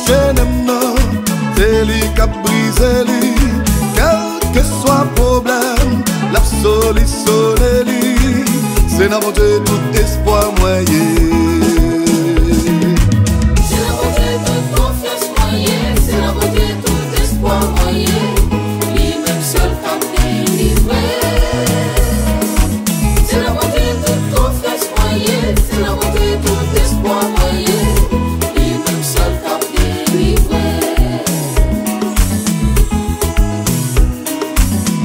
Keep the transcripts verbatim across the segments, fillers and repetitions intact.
Chèn m nan, se li k ap brize li. Kèlkeswa pwoblèm, l ap solisyone li. Se nan Bondye tout espwa mwen ye. Se nan Bondye tout konfyans mwen ye. Se nan Bondye tout espwa mwen ye. Li menm sèl k ap delivre. Se nan Bondye tout konfyans mwen ye. Se nan Bondye tout espwa mwen ye. Li menm sèl k ap delivre.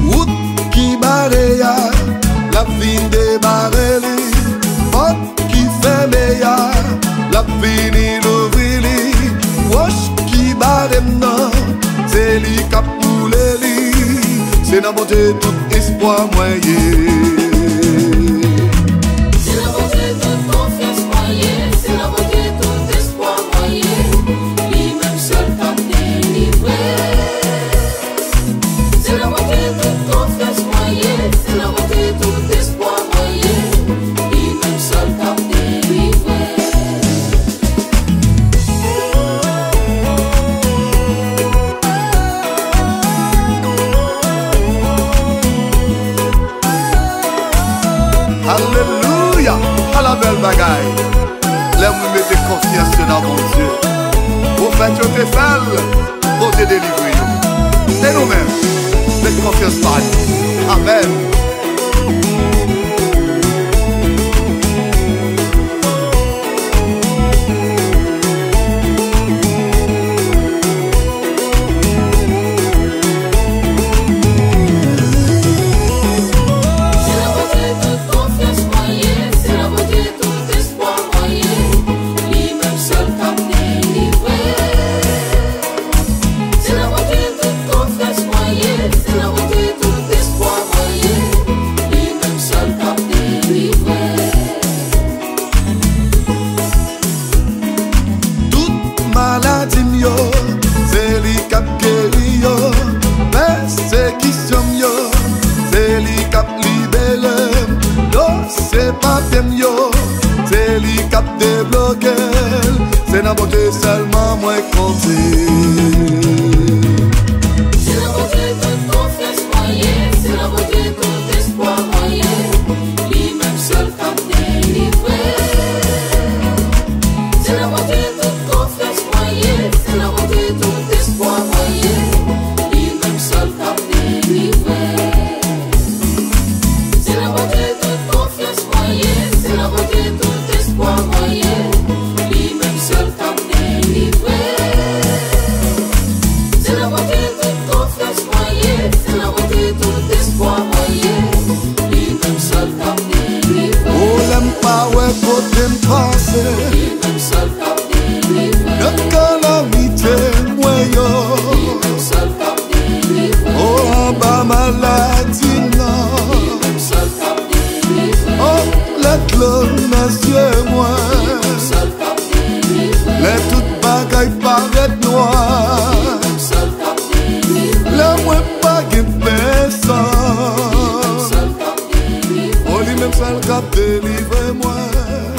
Wout ki bare a, l ap vin debare li. Pòt ki fèmen an, l ap vini louvri li. Wòch ki bare m nan, se li k ap boule li. Se nan Bondye tout espwa mwen ye. Se nan Bondye tout konfyans mwen ye. Se nan Bondye tout espwa mwen ye. Li menm sèl k ap delivre. Se nan Bondye tout konfyans mwen ye. Se nan Bondye tout espwa mwen ye. Li menm sèl k ap delivre. Alelouya! Ala bèl bagay! Lè moun mete konfyans yo nan Bondye, pwofèt yo te fè l, Bondye delivre yo. E nou menm, met konfyans pa nou. Amèn. Se nan Bondye tout konfyans mwen ye, se nan Bondye tout espwa mwen ye, li menm sèl k ap delivre. Se nan Bondye tout konfyans mwen ye, se nan Bondye tout espwa mwen ye, li menm sèl k ap delivre. Tout maladi m yo, se li k ap geri yo. Pèsekisyon m yo, se li k ap libere m. Dosye papye m yo, se li k ap debloke l. Se nan Bondye sèlman mwen konte. Se nan Bondye tout konfyans mwen ye, se nan Bondye tout espwa mwen ye. Li menm sèl k ap delivre. Se nan Bondye tout konfyans mwen ye, se nan Bondye tout espwa mwen ye. Li menm sèl k ap delivre. Se nan Bondye tout konfyans mwen ye, se nan Bondye tout espwa mwen ye. Li menm sèl k ap delivre. Se nan Bondye tout konfyans mwen ye, se nan Bondye tout espwa mwen ye. Li menm sèl k ap delivre. O, lè m pa wè kote m pase. Li menm sèl k ap delivre. Nan kalamite mwen yo. Li menm sèl k ap delivre. O, anba maladi nan. Li menm sèl k ap delivre. O, lè dlo nan zye mwen. Li menm sèl k ap delivre. Lè tout bagay parèt nwa. Li menm sèl k ap delivre. Lè mwen pa gen pèsonn. Li menm sèl k ap delivre. O, li menm sèl k ap delivre mwen.